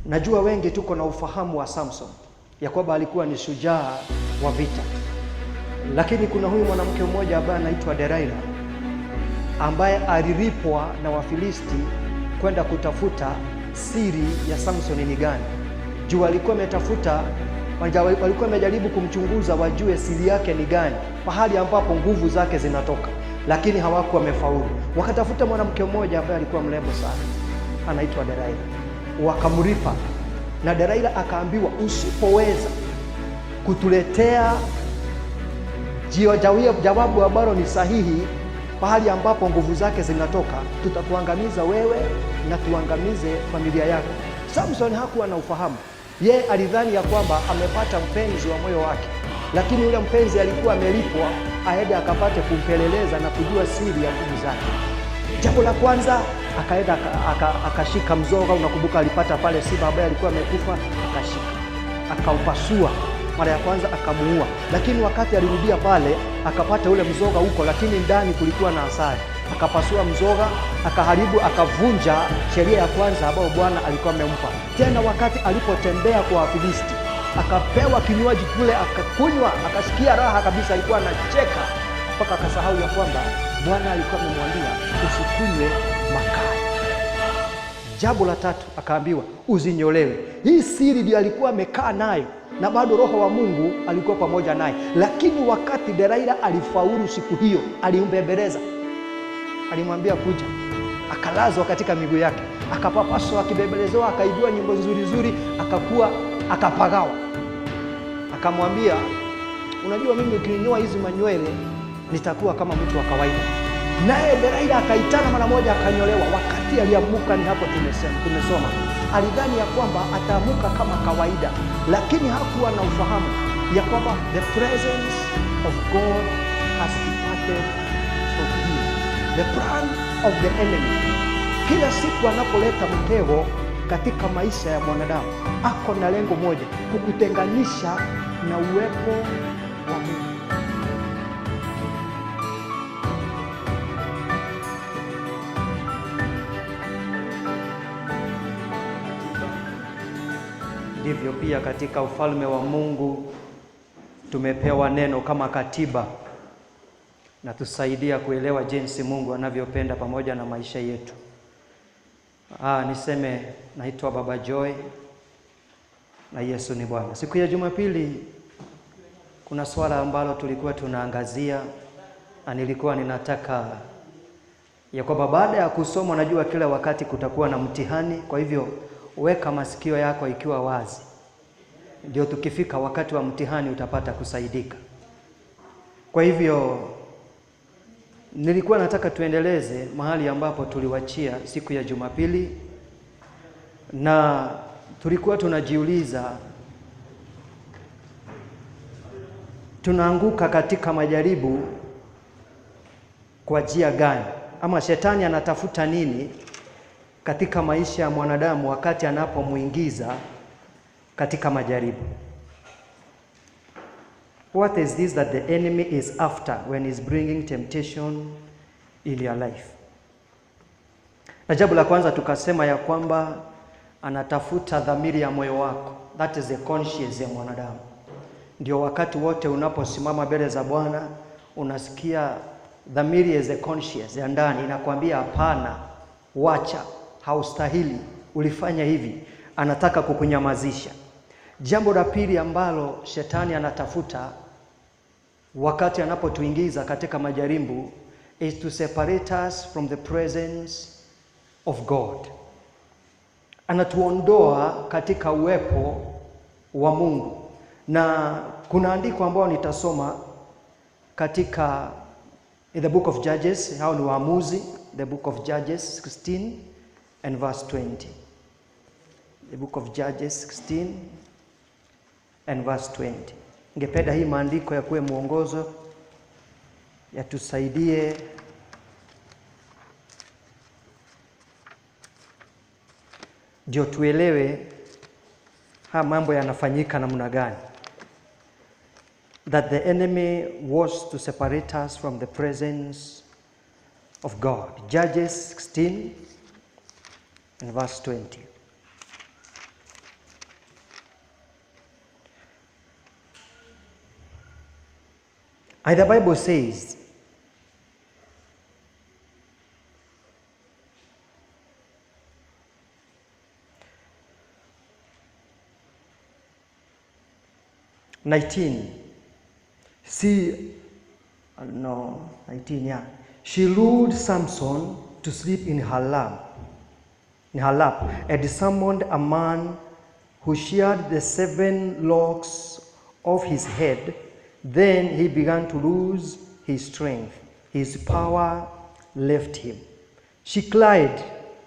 Najua wengi tuko na ufahamu wa Samson ya kwamba alikuwa ni shujaa wa vita, lakini kuna huyu mwanamke mmoja ambaye anaitwa Delaila ambaye alilipwa na Wafilisti kwenda kutafuta siri ya Samson ni gani. Juu alikuwa ametafuta, walikuwa wamejaribu kumchunguza wajue siri yake ni gani, pahali ambapo nguvu zake zinatoka, lakini hawakuwa wamefaulu. Wakatafuta mwanamke mmoja ambaye alikuwa mrembo sana, anaitwa Delaila, wakamlipa na Delaila akaambiwa, usipoweza kutuletea jawabu ambalo ni sahihi pahali ambapo nguvu zake zinatoka, tutakuangamiza wewe na tuangamize familia yako. Samson hakuwa na ufahamu, ye alidhani ya kwamba amepata mpenzi wa moyo wake, lakini yule mpenzi alikuwa amelipwa aende akapate kumpeleleza na kujua siri ya nguvu zake. Jambo la kwanza akaenda akashika mzoga. Unakumbuka alipata pale simba ambaye alikuwa amekufa, akashika akaupasua mara ya kwanza akamuua, lakini wakati alirudia pale akapata ule mzoga huko, lakini ndani kulikuwa na asali. Akapasua mzoga, akaharibu, akavunja sheria ya kwanza ambayo Bwana alikuwa amempa. Tena wakati alipotembea kwa Wafilisti akapewa kinywaji kule, akakunywa, akasikia raha kabisa, alikuwa anacheka mpaka akasahau ya kwamba Bwana alikuwa amemwambia usikunywe makali. Jambo la tatu akaambiwa uzinyolewe. Hii siri ndio alikuwa amekaa nayo na bado Roho wa Mungu alikuwa pamoja naye, lakini wakati Delaila alifaulu siku hiyo, alimbembeleza, alimwambia kuja, akalazwa katika miguu yake, akapapaswa, akibembelezewa, akaibua nyimbo nzuri nzuri, akakuwa akapagawa. Akamwambia, unajua mimi ukininyoa hizi manywele nitakuwa kama mtu wa kawaida. Naye Delaila akaitana mara moja, akanyolewa. Wakati aliamuka, ni hapo tumesema, tumesoma, alidhani ya kwamba ataamuka kama kawaida, lakini hakuwa na ufahamu ya kwamba the presence of God has departed from him. The plan of the enemy, kila siku anapoleta mtego katika maisha ya mwanadamu, ako na lengo moja, kukutenganisha na uwepo wa Mungu. Ndivyo pia katika ufalme wa Mungu tumepewa neno kama katiba na tusaidia kuelewa jinsi Mungu anavyopenda pamoja na maisha yetu. Niseme naitwa Baba Joy na Yesu ni Bwana. Siku ya Jumapili kuna swala ambalo tulikuwa tunaangazia na nilikuwa ninataka ya kwamba baada ya kusoma, najua kila wakati kutakuwa na mtihani, kwa hivyo weka masikio yako ikiwa wazi, ndio tukifika wakati wa mtihani utapata kusaidika. Kwa hivyo nilikuwa nataka tuendeleze mahali ambapo tuliwachia siku ya Jumapili, na tulikuwa tunajiuliza tunaanguka katika majaribu kwa njia gani, ama shetani anatafuta nini katika maisha ya mwanadamu wakati anapomuingiza katika majaribu. What is this that the enemy is after when he's bringing temptation in your life? Na jambo la kwanza tukasema ya kwamba anatafuta dhamiri ya moyo wako, that is the conscience ya mwanadamu. Ndio wakati wote unaposimama mbele za Bwana unasikia dhamiri is the conscience ya ndani inakwambia hapana, wacha, haustahili, ulifanya hivi. Anataka kukunyamazisha. Jambo la pili ambalo shetani anatafuta wakati anapotuingiza katika majaribu is to separate us from the presence of God. Anatuondoa katika uwepo wa Mungu, na kuna andiko ambalo nitasoma katika in the book of Judges, hao ni Waamuzi, the book of Judges 16 and verse 20. The book of Judges 16 and verse 20. Ningependa hii maandiko yakuwe mwongozo, yatusaidie ndio tuelewe haya mambo yanafanyika namna gani. That the enemy was to separate us from the presence of God. Judges 16 and verse 20. And the Bible says, 19. See, no, 19, yeah. She lured Samson to sleep in her lap, and summoned a man who sheared the 7 locks off his head. Then he began to lose his strength. His power left him. She cried,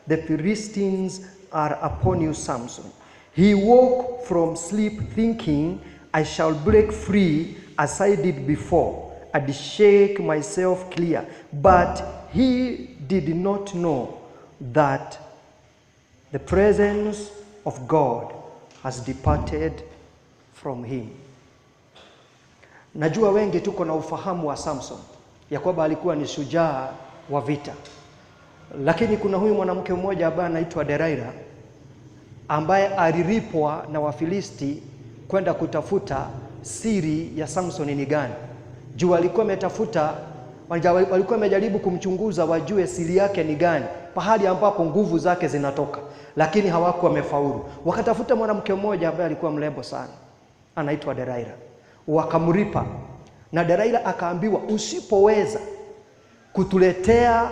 "The Philistines are upon you, Samson." He woke from sleep thinking, "I shall break free as I did before and shake myself clear." But he did not know that the presence of God has departed from him. Najua wengi tuko na ufahamu wa Samson, ya kwamba alikuwa ni shujaa wa vita. Lakini kuna huyu mwanamke mmoja ambaye anaitwa Delaila, ambaye alilipwa na Wafilisti kwenda kutafuta siri ya Samson ni gani. Juu alikuwa ametafuta, walikuwa wamejaribu kumchunguza wajue siri yake ni gani, pahali ambapo nguvu zake zinatoka, lakini hawakuwa wamefaulu. Wakatafuta mwanamke mmoja ambaye alikuwa mrembo sana, anaitwa Delaila. Wakamlipa, na Delaila akaambiwa, usipoweza kutuletea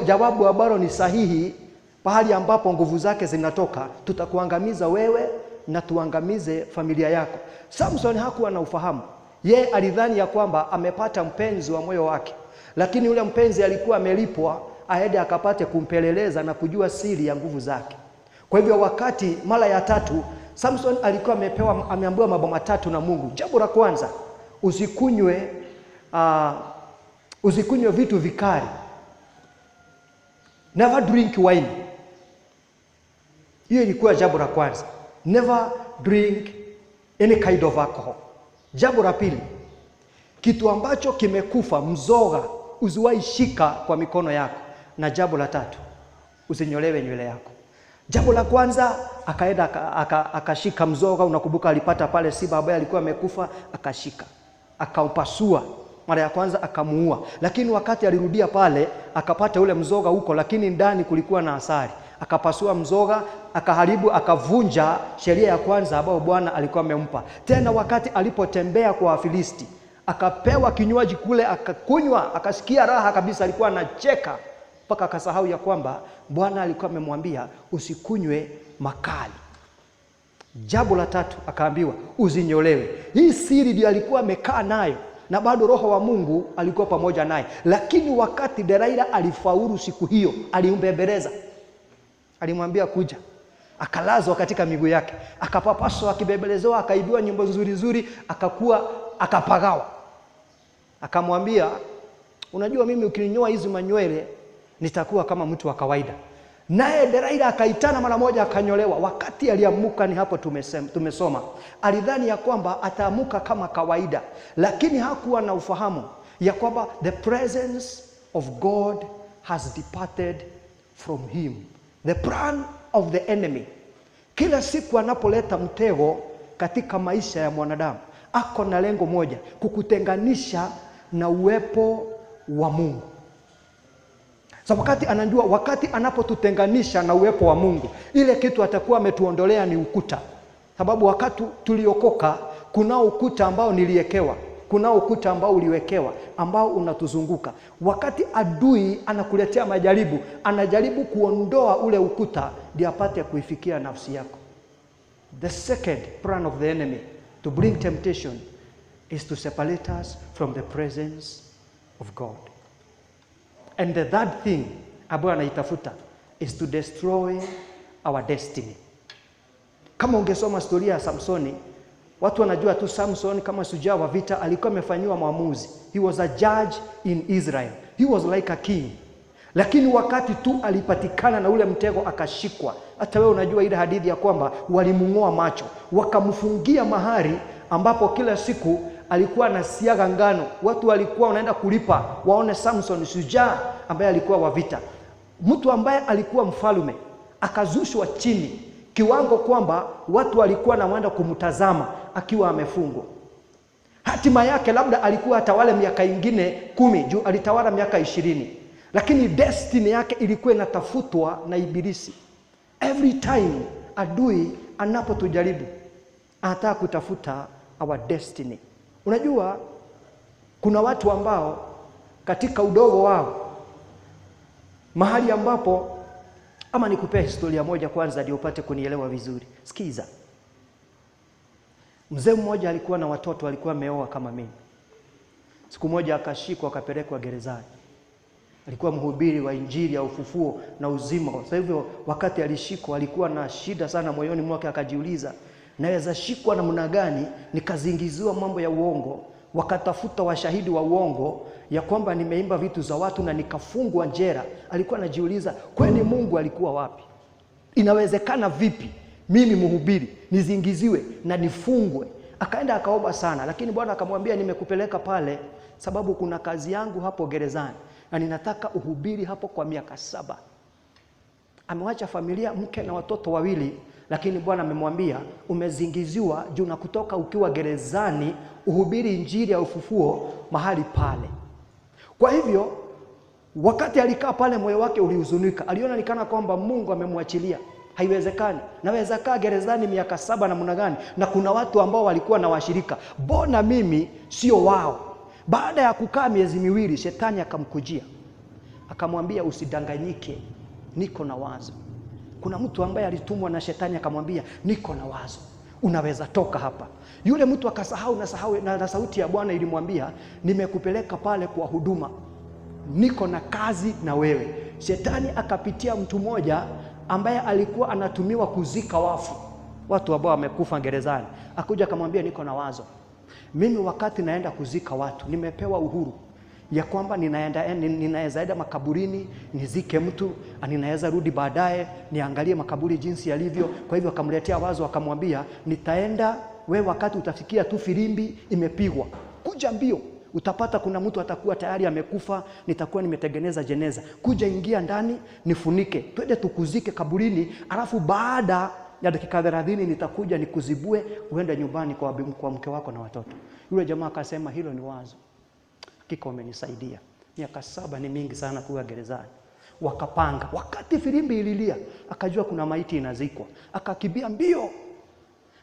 jawabu ambalo ni sahihi, pahali ambapo nguvu zake zinatoka, tutakuangamiza wewe na tuangamize familia yako. Samson hakuwa na ufahamu. Ye alidhani ya kwamba amepata mpenzi wa moyo wake, lakini yule mpenzi alikuwa amelipwa aende akapate kumpeleleza na kujua siri ya nguvu zake. Kwa hivyo wakati mara ya tatu Samson alikuwa ameambiwa mambo matatu na Mungu. Jambo la kwanza, usikunywe vitu vikali. Never drink wine. Hiyo ilikuwa jambo la kwanza. Never drink any kind of alcohol. Jambo la pili, kitu ambacho kimekufa, mzoga, usiwahi shika kwa mikono yako. Na jambo la tatu, usinyolewe nywele yako. Jambo la kwanza, akaenda akashika mzoga. Unakumbuka alipata pale simba ambaye alikuwa amekufa, akashika, akaupasua mara ya kwanza, akamuua. Lakini wakati alirudia pale akapata ule mzoga huko, lakini ndani kulikuwa na asali. Akapasua mzoga, akaharibu, akavunja sheria ya kwanza ambayo Bwana alikuwa amempa. Tena wakati alipotembea kwa Wafilisti, akapewa kinywaji kule, akakunywa, akasikia raha kabisa, alikuwa anacheka mpaka akasahau ya kwamba Bwana alikuwa amemwambia usikunywe makali. Jambo la tatu akaambiwa usinyolewe. Hii siri ndio alikuwa amekaa nayo, na bado Roho wa Mungu alikuwa pamoja naye. Lakini wakati Delaila alifaulu siku hiyo, alimbembeleza, alimwambia kuja, akalazwa katika miguu yake, akapapaswa, akibembelezewa, akaibiwa nyimbo nzuri nzuri, akakuwa akapagawa. Akamwambia, unajua mimi ukininyoa hizi manywele nitakuwa kama mtu wa kawaida. Naye Delaila akaitana mara moja akanyolewa. Wakati aliamuka, ni hapo tumesoma, alidhani ya kwamba ataamuka kama kawaida, lakini hakuwa na ufahamu ya kwamba the presence of God has departed from him. The plan of the enemy, kila siku anapoleta mtego katika maisha ya mwanadamu, ako na lengo moja, kukutenganisha na uwepo wa Mungu. So wakati anajua, wakati anapotutenganisha na uwepo wa Mungu, ile kitu atakuwa ametuondolea ni ukuta. Sababu wakati tuliokoka, kuna ukuta ambao niliekewa, kuna ukuta ambao uliwekewa, ambao unatuzunguka. Wakati adui anakuletea majaribu, anajaribu kuondoa ule ukuta ndio apate kuifikia nafsi yako. The second plan of the enemy to bring temptation is to separate us from the presence of God. And the third thing ambayo anaitafuta is to destroy our destiny. Kama ungesoma historia ya Samsoni, watu wanajua tu Samson kama shujaa wa vita, alikuwa amefanyiwa maamuzi. He was a judge in Israel. He was like a king. Lakini wakati tu alipatikana na ule mtego akashikwa. Hata wewe unajua ile hadithi ya kwamba walimung'oa macho, wakamfungia mahali ambapo kila siku alikuwa anasiaga ngano. Watu walikuwa wanaenda kulipa waone Samson shujaa ambaye alikuwa wa vita. Mtu ambaye alikuwa mfalme akazushwa chini kiwango kwamba watu walikuwa wanaenda kumtazama akiwa amefungwa. Hatima yake labda alikuwa atawale miaka ingine 10, juu alitawala miaka 20. Lakini destiny yake ilikuwa inatafutwa na Ibilisi. Every time adui anapotujaribu, anataka kutafuta our destiny. Unajua kuna watu ambao katika udogo wao, mahali ambapo, ama nikupea historia moja kwanza ndio upate kunielewa vizuri. Sikiza. Mzee mmoja alikuwa na watoto, alikuwa ameoa kama mimi. Siku moja akashikwa akapelekwa gerezani. Alikuwa mhubiri wa injili ya ufufuo na uzima. Kwa hivyo wakati alishikwa alikuwa na shida sana moyoni mwake, akajiuliza, naweza shikwa namna gani nikazingiziwa mambo ya uongo, wakatafuta washahidi wa uongo ya kwamba nimeimba vitu za watu na nikafungwa jela. Alikuwa anajiuliza, kwani Mungu alikuwa wapi? Inawezekana vipi mimi mhubiri nizingiziwe na nifungwe? Akaenda akaomba sana, lakini Bwana akamwambia, nimekupeleka pale sababu kuna kazi yangu hapo gerezani na ninataka uhubiri hapo kwa miaka 7. Amewacha familia, mke na watoto 2, lakini Bwana amemwambia umezingiziwa juu na kutoka ukiwa gerezani uhubiri injili ya ufufuo mahali pale. Kwa hivyo wakati alikaa pale moyo wake ulihuzunika. Aliona ni kana kwamba Mungu amemwachilia. Haiwezekani. Naweza kaa gerezani miaka 7 namna gani? Na kuna watu ambao walikuwa na washirika. Mbona mimi sio wao? Baada ya kukaa miezi 2, shetani akamkujia. Akamwambia usidanganyike, niko na wazo. Kuna mtu ambaye alitumwa na shetani akamwambia niko na wazo, unaweza toka hapa. Yule mtu akasahau na sauti ya Bwana ilimwambia nimekupeleka pale kwa huduma, niko na kazi na wewe. Shetani akapitia mtu mmoja ambaye alikuwa anatumiwa kuzika wafu, watu ambao wamekufa gerezani. Akaja akamwambia niko na wazo. Mimi wakati naenda kuzika watu nimepewa uhuru ya kwamba ninaweza enda makaburini nizike mtu, ninaweza rudi baadaye niangalie makaburi jinsi yalivyo. Kwa hivyo akamletea wazo akamwambia nitaenda, we wakati utafikia tu filimbi imepigwa, kuja mbio, utapata kuna mtu atakuwa tayari amekufa, nitakuwa nimetengeneza jeneza, kuja ingia ndani nifunike, twende tukuzike kaburini, alafu baada ya dakika 30 nitakuja nikuzibue uende nyumbani kwa mke wako na watoto. Yule jamaa akasema hilo ni wazo, hakika umenisaidia. Miaka 7 ni mingi sana kuwa gerezani. Wakapanga. Wakati filimbi ililia, akajua kuna maiti inazikwa. Akakimbia mbio.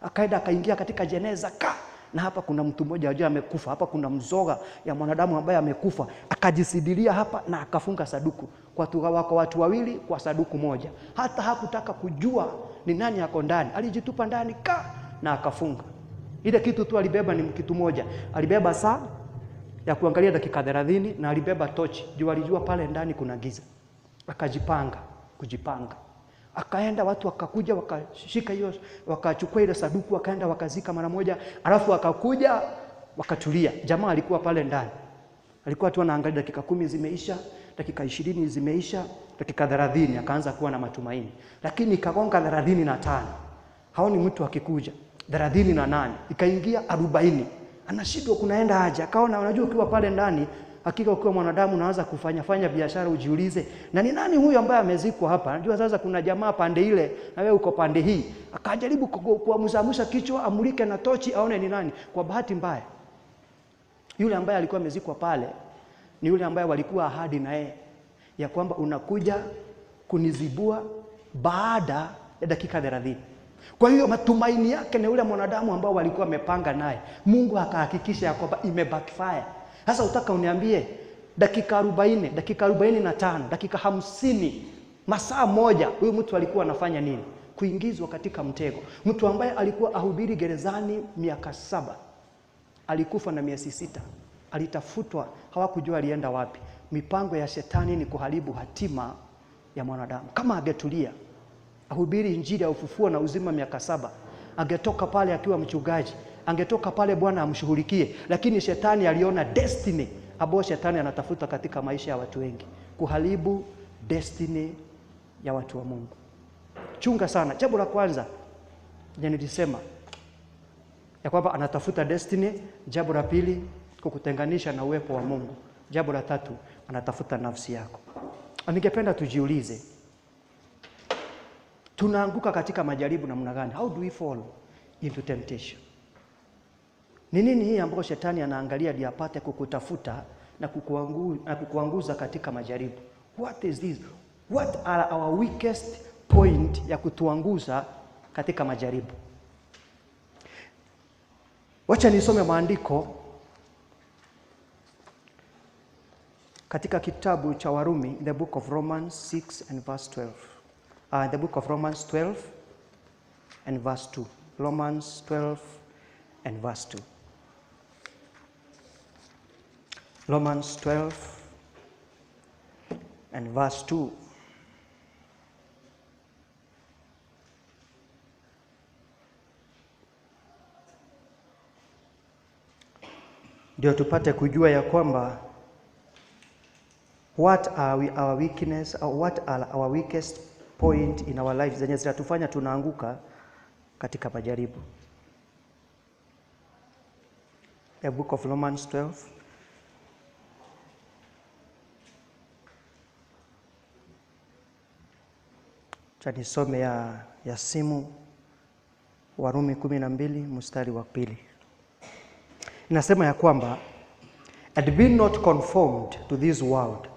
Akaenda akaingia katika jeneza ka. Na hapa kuna mtu mmoja ajua amekufa, hapa kuna mzoga ya mwanadamu ambaye amekufa. Akajisidilia hapa na akafunga saduku. Kwa watu 2 kwa saduku moja. Hata hakutaka kujua ni nani ako ndani. Alijitupa ndani ka na akafunga. Ile kitu tu alibeba ni kitu moja. Alibeba saa ya kuangalia dakika 30 na alibeba tochi. Juu alijua pale ndani kuna giza. Akajipanga, kujipanga. Akaenda, watu wakakuja wakashika hiyo, wakachukua ile saduku wakaenda wakazika mara moja, alafu wakakuja wakatulia. Jamaa alikuwa pale ndani. Alikuwa tu anaangalia dakika 10 zimeisha, dakika 20 zimeisha, dakika 30 akaanza kuwa na matumaini. Lakini ikagonga 35. Haoni mtu akikuja. 38 ikaingia 40. Anashindwa kunaenda aje. Akaona unajua ukiwa pale ndani, hakika ukiwa mwanadamu unaanza kufanya biashara, ujiulize, na ni nani huyu ambaye amezikwa hapa? Unajua sasa kuna jamaa pande ile na wewe uko pande hii. Akajaribu kuamsha kichwa, amulike na tochi aone ni nani. Kwa bahati mbaya, yule ambaye alikuwa amezikwa pale ni yule ambaye walikuwa ahadi na yeye ya kwamba unakuja kunizibua baada ya dakika 30. Kwa hiyo matumaini yake ni yule mwanadamu ambao walikuwa wamepanga naye. Mungu akahakikisha ya kwamba ime backfire. Sasa utaka uniambie dakika 40, dakika 45, dakika 50, masaa moja, huyu mtu alikuwa anafanya nini? Kuingizwa katika mtego. Mtu ambaye alikuwa ahubiri gerezani miaka 7, alikufa na miezi 6. Alitafutwa, hawakujua alienda wapi. Mipango ya shetani ni kuharibu hatima ya mwanadamu. Kama angetulia ahubiri injili ya ufufuo na uzima miaka 7, angetoka pale akiwa mchungaji, angetoka pale Bwana amshughulikie. Lakini shetani aliona destiny ambayo shetani anatafuta katika maisha ya watu wengi, kuharibu destiny ya watu wa Mungu. Chunga sana. Jambo la kwanza nilisema ya kwamba anatafuta destiny. Jambo la pili, kukutenganisha na uwepo wa Mungu. Jambo la tatu, anatafuta nafsi yako. Ningependa tujiulize, tunaanguka katika majaribu namna gani? How do we fall into temptation? Ni nini hii ambayo shetani anaangalia ndio apate kukutafuta na kukuanguza katika majaribu? What is this? What are our weakest point ya kutuanguza katika majaribu? Wacha nisome maandiko katika kitabu cha Warumi, the book of Romans 6 and verse 12. The book of Romans 12 and verse 2. Romans 12 and verse 2. Romans 12 and verse 2. Ndio tupate kujua ya kwamba what are we, our weakness, or what are our weakest point in our life zenye zinatufanya tunaanguka katika majaribu. The book of Romans 12. Cha nisome ya simu, Warumi 12 mstari wa 2. Inasema ya kwamba, and be not conformed to this world,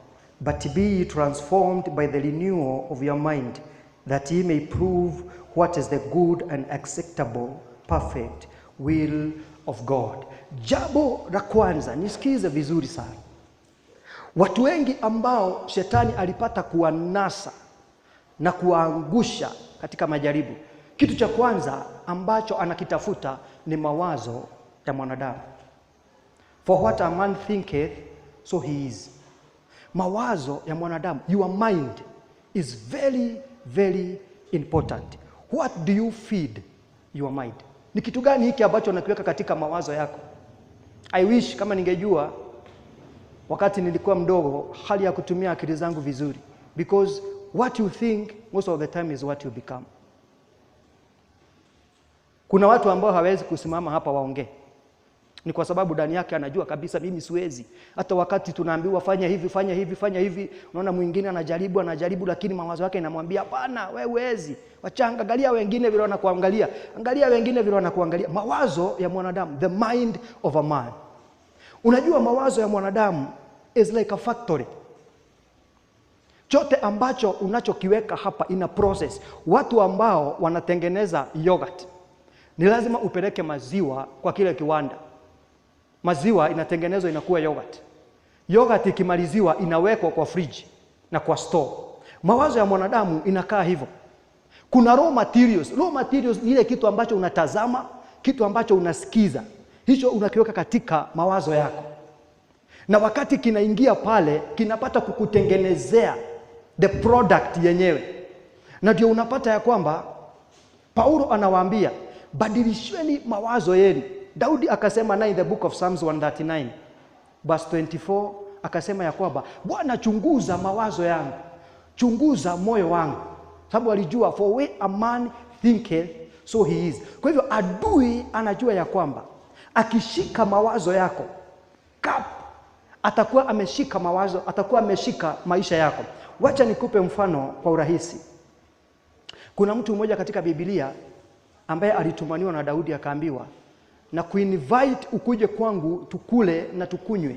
but be ye transformed by the renewal of your mind, that ye may prove what is the good and acceptable perfect will of God. Jambo la kwanza, nisikize vizuri sana. Watu wengi ambao shetani alipata kuwanasa na kuwaangusha katika majaribu, kitu cha kwanza ambacho anakitafuta ni mawazo ya mwanadamu. For what a man thinketh, so he is. Mawazo ya mwanadamu, your mind is very, very important. What do you feed your mind? Ni kitu gani hiki ambacho unakiweka katika mawazo yako? I wish kama ningejua wakati nilikuwa mdogo hali ya kutumia akili zangu vizuri. Because what you think most of the time is what you become. Kuna watu ambao hawezi kusimama hapa waongee. Ni kwa sababu ndani yake anajua kabisa mimi siwezi. Hata wakati tunaambiwa fanya hivi, fanya hivi, fanya hivi, unaona mwingine anajaribu lakini mawazo yake inamwambia hapana, wewe huwezi. Wachanga, angalia wengine vile wanakuangalia. Angalia wengine vile wanakuangalia. Mawazo ya mwanadamu, the mind of a man. Unajua mawazo ya mwanadamu is like a factory. Chote ambacho unachokiweka hapa ina process. Watu ambao wanatengeneza yogurt, ni lazima upeleke maziwa kwa kile kiwanda. Maziwa inatengenezwa inakuwa yogurt. Yogurt ikimaliziwa inawekwa kwa fridge na kwa store. Mawazo ya mwanadamu inakaa hivyo. Kuna raw materials. Raw materials ni ile kitu ambacho unatazama, kitu ambacho unasikiza. Hicho unakiweka katika mawazo yako. Na wakati kinaingia pale, kinapata kukutengenezea the product yenyewe. Na ndio unapata ya kwamba Paulo anawaambia badilisheni mawazo yenu. Daudi akasema naye in the book of Psalms 139 verse 24, akasema ya kwamba Bwana chunguza mawazo yangu, chunguza moyo wangu. Sababu alijua for where a man thinketh so he is. Kwa hivyo adui anajua ya kwamba akishika mawazo yako kap, atakuwa ameshika mawazo, atakuwa ameshika maisha yako. Wacha nikupe mfano kwa urahisi. Kuna mtu mmoja katika Biblia ambaye alitumaniwa na Daudi akaambiwa na kuinvite ukuje kwangu tukule na tukunywe.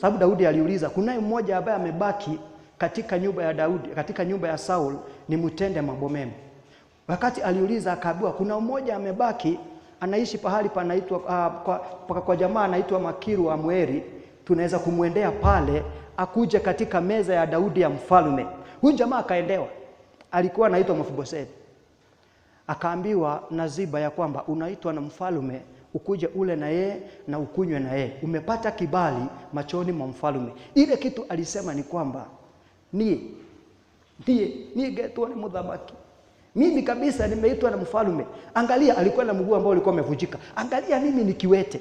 Sababu Daudi aliuliza, kunaye mmoja ambaye amebaki katika nyumba ya Daudi, katika nyumba ya Saul, ni mtende mambo mema. Wakati aliuliza akaambiwa kuna mmoja amebaki anaishi pahali panaitwa kwa jamaa anaitwa Makiru wa Mweri, tunaweza kumwendea pale akuje katika meza ya Daudi ya mfalme. Huyu jamaa akaendewa. Alikuwa anaitwa Mefiboseth. Akaambiwa na Ziba ya kwamba unaitwa na mfalme ukuje ule na yeye na ukunywe na yeye. Umepata kibali machoni mwa mfalme. Ile kitu alisema ni kwamba nie getwa ni mudhamaki. Mimi kabisa nimeitwa na mfalme. Angalia, alikuwa na mguu ambao ulikuwa umevunjika. Angalia mimi ni kiwete.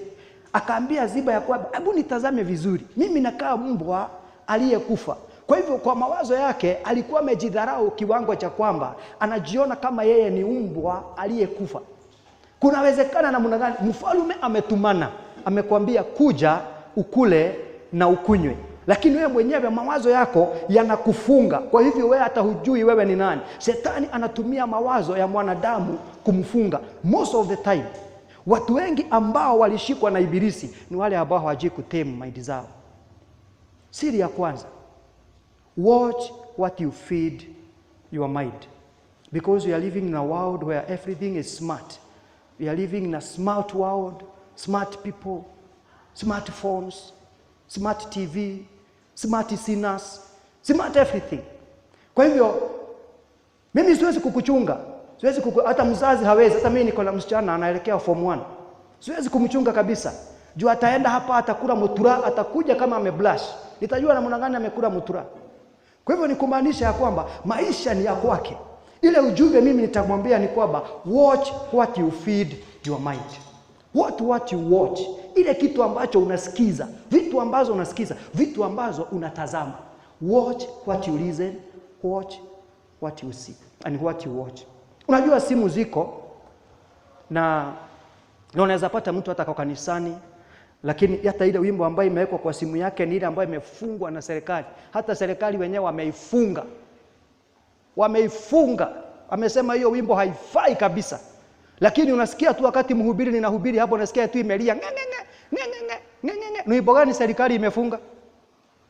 Akaambia Ziba ya kwamba hebu nitazame vizuri. Mimi nakaa mbwa aliyekufa. Kwa hivyo kwa mawazo yake alikuwa amejidharau kiwango cha kwamba anajiona kama yeye ni mbwa aliyekufa. Kunawezekana namna gani? Mfalme ametumana, amekwambia kuja ukule na ukunywe. Lakini wewe mwenyewe mawazo yako yanakufunga. Kwa hivyo wewe hata hujui wewe ni nani. Shetani anatumia mawazo ya mwanadamu kumfunga. Most of the time. Watu wengi ambao walishikwa na ibilisi ni wale ambao hawajui kutame mind zao. Siri ya kwanza, watch what you feed your mind. Because we are living in a world where everything is smart. We are living in a smart world, smart people, smartphones, smart TV, smart sinners, smart everything. Kwa hivyo mimi siwezi kukuchunga. Siwezi hata mzazi hawezi. Hata mimi niko na msichana anaelekea form 1. Siwezi kumchunga kabisa. Juu ataenda hapa atakula mutura, atakuja kama ameblush. Nitajua namna gani amekula mutura. Kwa hivyo ni kumaanisha ya kwamba maisha ni ya kwake. Ile ujumbe mimi nitamwambia ni kwamba watch what you feed your mind. What you watch. Ile kitu ambacho unasikiza, vitu ambazo unasikiza, vitu ambazo unatazama. Watch what you listen, watch what you see and what you watch. Unajua simu ziko na unaweza pata mtu hata kwa kanisani, lakini hata ile wimbo ambayo imewekwa kwa simu yake ni ile ambayo imefungwa na serikali. Hata serikali wenyewe wameifunga. Wameifunga. Wamesema hiyo wimbo haifai kabisa. Lakini unasikia tu wakati mhubiri ninahubiri hapo, unasikia tu imelia nge nge nge nge nge nge. Ni wimbo gani serikali imefunga?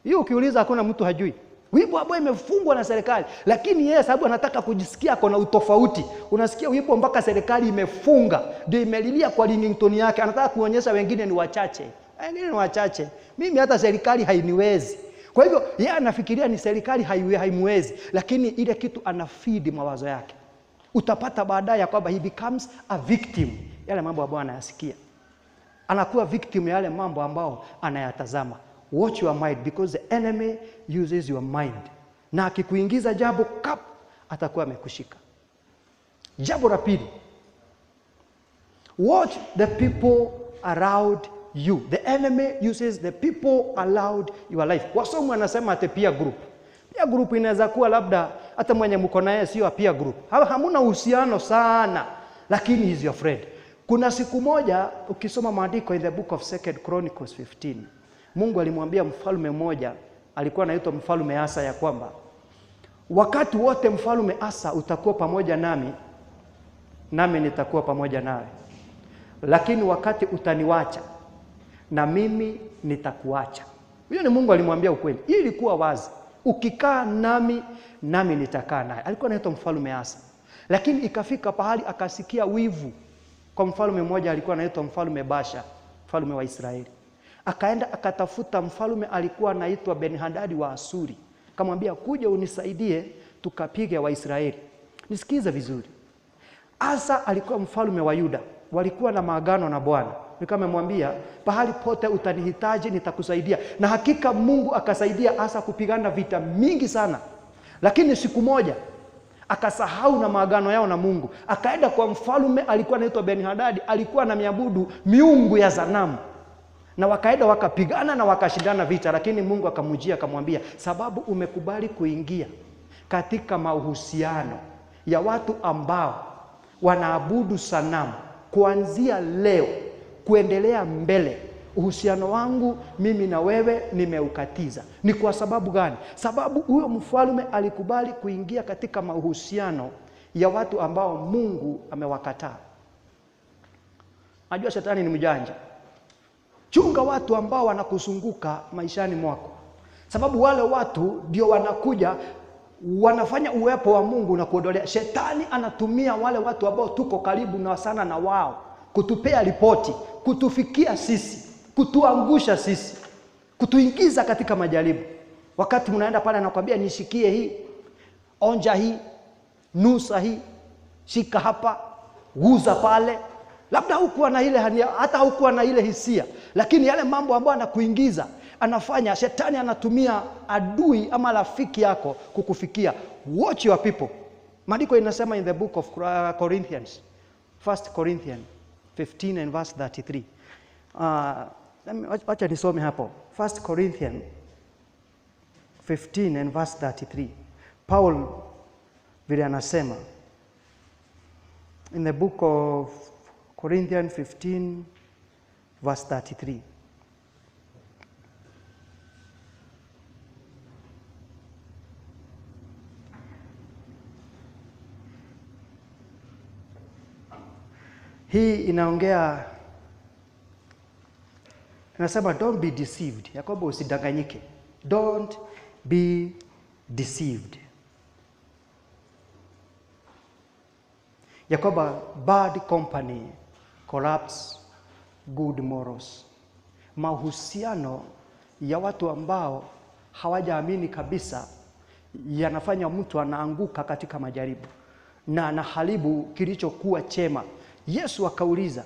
Hiyo ukiuliza hakuna mtu hajui. Wimbo ambao imefungwa na serikali, lakini yeye sababu anataka kujisikia kuna utofauti. Unasikia wimbo mpaka serikali imefunga, ndio imelilia kwa ringtone yake, anataka kuonyesha wengine ni wachache. Wengine ni wachache. Mimi hata serikali hainiwezi. Kwa hivyo yeye anafikiria ni serikali haimwezi, lakini ile kitu anafeed mawazo yake. Utapata baadaye kwamba he becomes a victim yale mambo ambayo anayasikia. Anakuwa victim yale mambo ambao anayatazama. Watch your mind, because the enemy uses your mind. Na akikuingiza jambo kap, atakuwa amekushika. Jambo la pili, watch the people around you. The enemy uses the people around your life. Wasomi wanasema ati peer group. Peer group inaweza kuwa labda hata mwenye mko naye sio peer group. Hamuna uhusiano sana, lakini he is your friend. Kuna siku moja ukisoma maandiko in the book of 2 Chronicles 15, Mungu alimwambia mfalme mmoja, alikuwa anaitwa Mfalme Asa, ya kwamba wakati wote Mfalme Asa utakuwa pamoja nami, nami nitakuwa pamoja nawe. Lakini wakati utaniwacha, na mimi nitakuacha. Huyo ni Mungu alimwambia ukweli. Hii ilikuwa wazi. Ukikaa nami, nami nitakaa naye. Alikuwa anaitwa Mfalme Asa. Lakini ikafika pahali akasikia wivu kwa mfalme mmoja alikuwa anaitwa Mfalme Basha, mfalme wa Israeli. Akaenda akatafuta mfalme alikuwa anaitwa Ben-Hadadi wa Asuri. Akamwambia kuja unisaidie tukapige Waisraeli. Nisikize vizuri. Asa alikuwa mfalme wa Yuda. Walikuwa na maagano na Bwana. Alikuwa amemwambia pahali pote utanihitaji nitakusaidia. Na hakika Mungu akasaidia Asa kupigana vita mingi sana. Lakini siku moja akasahau na maagano yao na Mungu. Akaenda kwa mfalme alikuwa anaitwa Ben-Hadadi, alikuwa anamiabudu miungu ya sanamu. Na wakaenda wakapigana na wakashindana vita, lakini Mungu akamujia akamwambia, sababu umekubali kuingia katika mahusiano ya watu ambao wanaabudu sanamu, kuanzia leo kuendelea mbele uhusiano wangu mimi na wewe nimeukatiza. Ni kwa sababu gani? Sababu huyo mfalme alikubali kuingia katika mahusiano ya watu ambao Mungu amewakataa. Najua shetani ni mjanja. Chunga watu ambao wanakuzunguka maishani mwako. Sababu wale watu ndio wanakuja wanafanya uwepo wa Mungu na kuondolea. Shetani anatumia wale watu ambao tuko karibu na sana na wao kutupea ripoti, kutufikia sisi, kutuangusha sisi, kutuingiza katika majaribu. Wakati mnaenda pale anakuambia nishikie hii, onja hii, nusa hii, shika hapa, guza pale. Labda hukuwa na ile, hata hukuwa na ile hisia, lakini yale mambo ambayo anakuingiza, anafanya shetani anatumia adui ama rafiki yako kukufikia. Watch your people. Maandiko inasema in the book of Corinthians, 1 Corinthians 15 and verse 33. Wacha nisome hapo. 1 Corinthians 15 and verse 33. Paul vile anasema in the book of Corinthians 15 verse 33. Hii inaongea, inasema don't be deceived, ya kwamba usidanganyike. Don't be deceived. Ya kwamba bad company corrupts good morals. Mahusiano ya watu ambao hawajaamini kabisa yanafanya mtu anaanguka katika majaribu na anaharibu kilichokuwa chema. Yesu akauliza,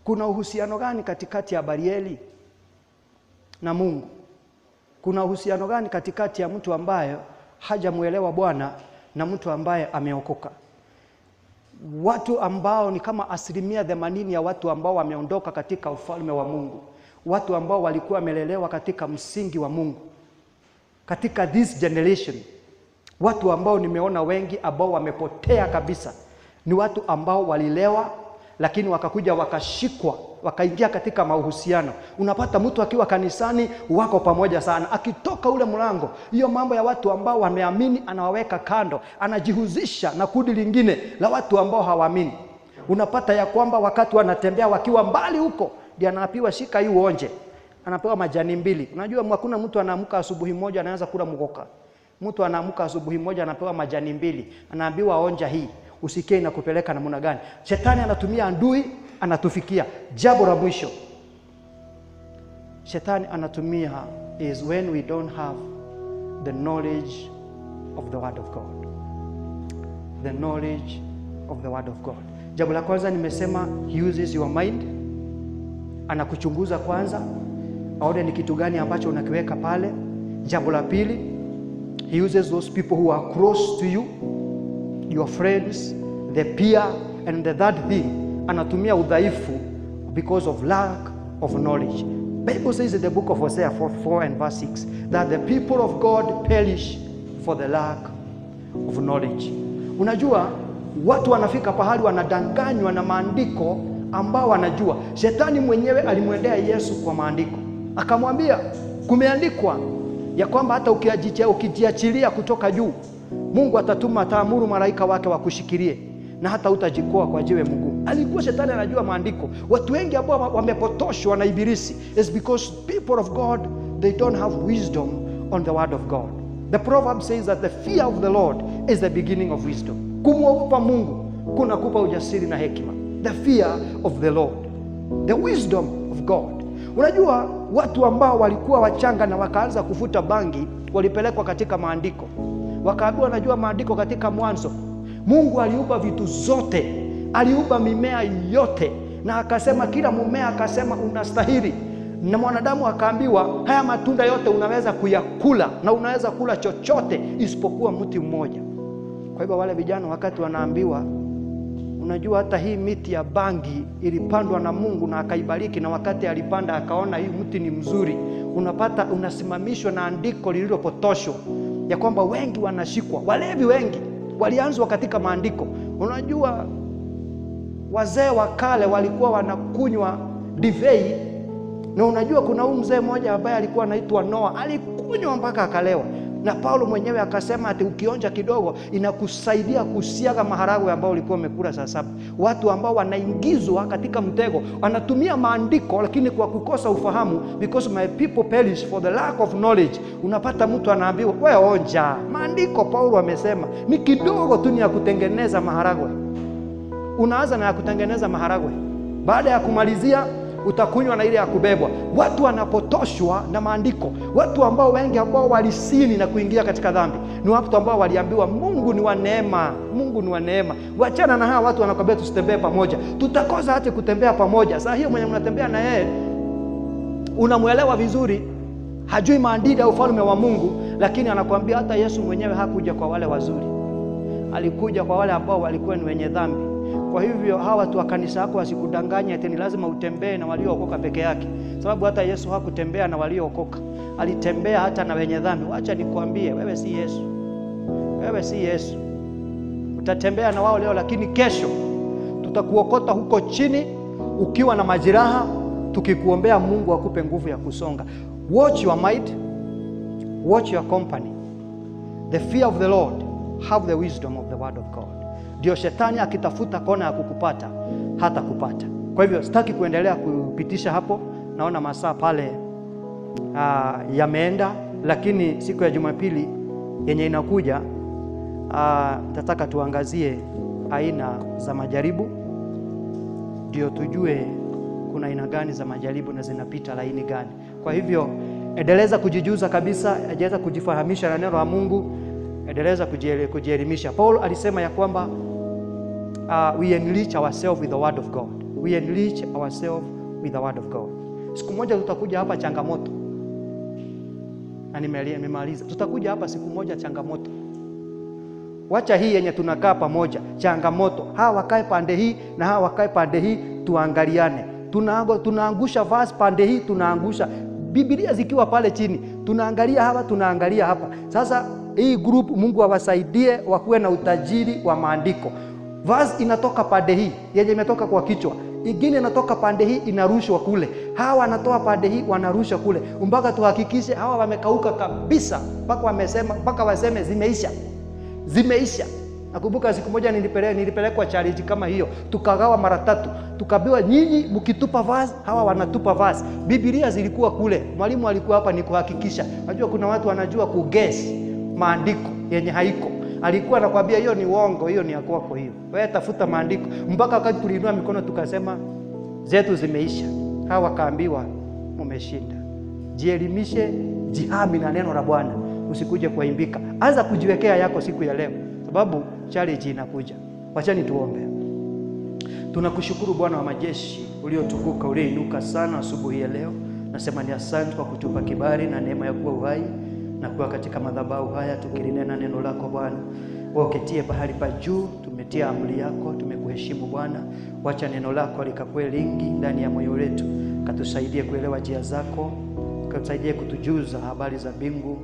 kuna uhusiano gani katikati ya Barieli na Mungu? Kuna uhusiano gani katikati ya mtu ambaye hajamuelewa Bwana na mtu ambaye ameokoka? Watu ambao ni kama 80% ya watu ambao wameondoka katika ufalme wa Mungu, watu ambao walikuwa wamelelewa katika msingi wa Mungu, katika this generation, watu ambao nimeona wengi ambao wamepotea kabisa ni watu ambao walilewa lakini wakakuja wakashikwa, wakaingia katika mahusiano. Unapata mtu akiwa kanisani wako pamoja sana, akitoka ule mlango, hiyo mambo ya watu ambao wameamini anawaweka kando, anajihusisha na kundi lingine la watu ambao hawaamini. Unapata ya kwamba wakati wanatembea wakiwa mbali huko, ndiye anaambiwa shika hii uonje, anapewa majani mbili. Unajua hakuna mtu anaamka asubuhi moja anaanza kula mgoka. Mtu anaamka asubuhi moja anapewa majani mbili, anaambiwa onja hii, usikie inakupeleka namna gani. Shetani anatumia adui, anatufikia. Jambo la mwisho shetani anatumia is when we don't have the knowledge of the word of God. The knowledge of the word of God. Jambo la kwanza nimesema, he uses your mind. Anakuchunguza kwanza, aone ni kitu gani ambacho unakiweka pale. Jambo la pili, he uses those people who are close to you, your friends, the peer, and the third thing, anatumia udhaifu because of lack of knowledge. Bible says in the book of Hosea 4 and verse 6 that the people of God perish for the lack of knowledge. Unajua watu wanafika pahali wanadanganywa na maandiko ambao wanajua. Shetani mwenyewe alimwendea Yesu kwa maandiko, akamwambia kumeandikwa ya kwamba hata ukijiachilia kutoka juu, Mungu atatuma, ataamuru malaika wake wakushikilie na hata utajikoa kwa jiwe mguu. Alikuwa shetani anajua maandiko. Watu wengi ambao wamepotoshwa na ibilisi is because people of God, they don't have wisdom on the word of God. The proverb says that the fear of the Lord is the beginning of wisdom. Kumwogopa Mungu kunakupa ujasiri na hekima. The fear of the Lord, the wisdom of God. Unajua watu ambao walikuwa wachanga na wakaanza kuvuta bangi walipelekwa katika maandiko. Wakaambiwa, najua maandiko katika Mwanzo, Mungu aliumba vitu zote, aliumba mimea yote, na akasema kila mmea, akasema unastahili. Na mwanadamu akaambiwa haya matunda yote unaweza kuyakula na unaweza kula chochote isipokuwa mti mmoja. Kwa hivyo wale vijana wakati wanaambiwa, unajua hata hii miti ya bangi ilipandwa na Mungu na akaibariki, na wakati alipanda akaona hii mti ni mzuri, unapata unasimamishwa na andiko lililopotoshwa ya kwamba wengi wanashikwa. Walevi wengi walianzwa katika maandiko. Unajua wazee wa kale walikuwa wanakunywa divei, na unajua kuna huyu mzee mmoja ambaye alikuwa anaitwa Noa, alikunywa mpaka akalewa. Na Paulo mwenyewe akasema ati ukionja kidogo inakusaidia kusiaga maharagwe ambao ulikuwa umekula saa saba. Watu ambao wanaingizwa katika mtego wanatumia maandiko, lakini kwa kukosa ufahamu, because my people perish for the lack of knowledge. Unapata mtu anaambiwa we onja maandiko, Paulo amesema ni kidogo tu ni ya kutengeneza maharagwe. Unaanza na ya kutengeneza maharagwe, baada ya kumalizia utakunywa na ile ya kubebwa. Watu wanapotoshwa na maandiko. Watu ambao wengi ambao walisini na kuingia katika dhambi ni watu ambao waliambiwa Mungu ni wa neema, Mungu ni wa neema. Wachana na hawa watu wanakwambia tusitembee pamoja. Tutakosa hata kutembea pamoja. Saa hiyo mwenye mnatembea na yeye unamuelewa vizuri, hajui maandiko ya ufalme wa Mungu, lakini anakuambia hata Yesu mwenyewe hakuja kwa wale wazuri, alikuja kwa wale ambao walikuwa ni wenye dhambi. Kwa hivyo hawa watu wa kanisa yako wasikudanganye ati ni lazima utembee na waliookoka peke yake, sababu hata Yesu hakutembea na waliookoka, alitembea hata na wenye dhambi. Wacha nikwambie, wewe si Yesu, wewe si Yesu. Utatembea na wao leo, lakini kesho tutakuokota huko chini ukiwa na majeraha, tukikuombea Mungu akupe nguvu ya kusonga. Watch your mind, watch your company. The fear of the Lord, have the wisdom of the word of God. Ndio shetani akitafuta kona ya kukupata hata kupata. Kwa hivyo sitaki kuendelea kupitisha hapo, naona masaa pale yameenda, lakini siku ya Jumapili yenye inakuja nataka tuangazie aina za majaribu, ndio tujue kuna aina gani za majaribu na zinapita laini gani. Kwa hivyo endeleza kujijuza kabisa, endeleza kujifahamisha na neno la Mungu, endeleza kujielimisha. Paul alisema ya kwamba we enrich ourselves with the word of God. We enrich ourselves with the word of God. Siku moja tutakuja hapa changamoto, na nimemaliza. Tutakuja hapa siku moja changamoto. Wacha hii yenye tunakaa pamoja, changamoto. Hawa wakae pande hii na hawa wakae pande hii, tuangaliane. Tunaangusha verse pande hii, tunaangusha Biblia zikiwa pale chini, tunaangalia hapa, tunaangalia hapa. Sasa hii group, Mungu awasaidie wakuwe na utajiri wa maandiko. Verse inatoka pande hii yenye imetoka kwa kichwa, ingine inatoka pande hii inarushwa kule, hawa wanatoa pande hii wanarusha kule, mpaka tuhakikishe hawa wamekauka kabisa, mpaka wamesema, mpaka waseme zimeisha, zimeisha. Nakumbuka siku moja nilipelekwa challenge kama hiyo, tukagawa mara tatu, tukaambiwa nyinyi mkitupa verse, hawa wanatupa verse. Biblia zilikuwa kule, mwalimu alikuwa hapa ni kuhakikisha. Najua kuna watu wanajua kuguess maandiko yenye haiko. Alikuwa anakwambia hiyo ni uongo, hiyo ni ya kwako hiyo. Wewe tafuta maandiko. Mpaka wakati tuliinua mikono tukasema zetu zimeisha. Hawa wakaambiwa mumeshinda. Jielimishe, jihami na neno la Bwana, usikuje kuaibika. Anza kujiwekea yako siku ya leo, sababu challenge inakuja. Wachani tuombe. Tunakushukuru Bwana wa majeshi uliotukuka, ulioinuka sana asubuhi ya leo. Nasema ni asante kwa kutupa kibali na neema ya kuwa uhai na kuwa katika madhabahu haya tukilinena neno lako Bwana. Wewe uketie pahali pa juu, tumetia amri yako, tumekuheshimu Bwana. Wacha neno lako likakuwe lingi ndani ya moyo wetu, katusaidie kuelewa njia zako, katusaidie kutujuza habari za mbingu,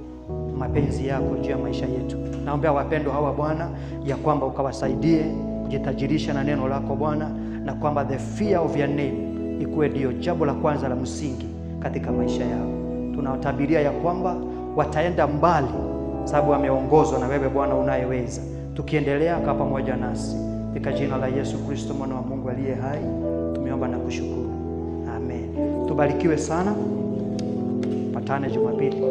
mapenzi yako juu ya maisha yetu. Naombea wapendwa hawa Bwana, ya kwamba ukawasaidie kujitajirisha na neno lako Bwana, na kwamba the fear of your name ikuwe ndio jambo la kwanza la msingi katika maisha yao. Tunawatabiria ya kwamba wataenda mbali, sababu wameongozwa na wewe Bwana unayeweza. Tukiendelea kaa pamoja nasi katika jina la Yesu Kristo mwana wa Mungu aliye hai, tumeomba na kushukuru, amen. Tubarikiwe sana, patane Jumapili.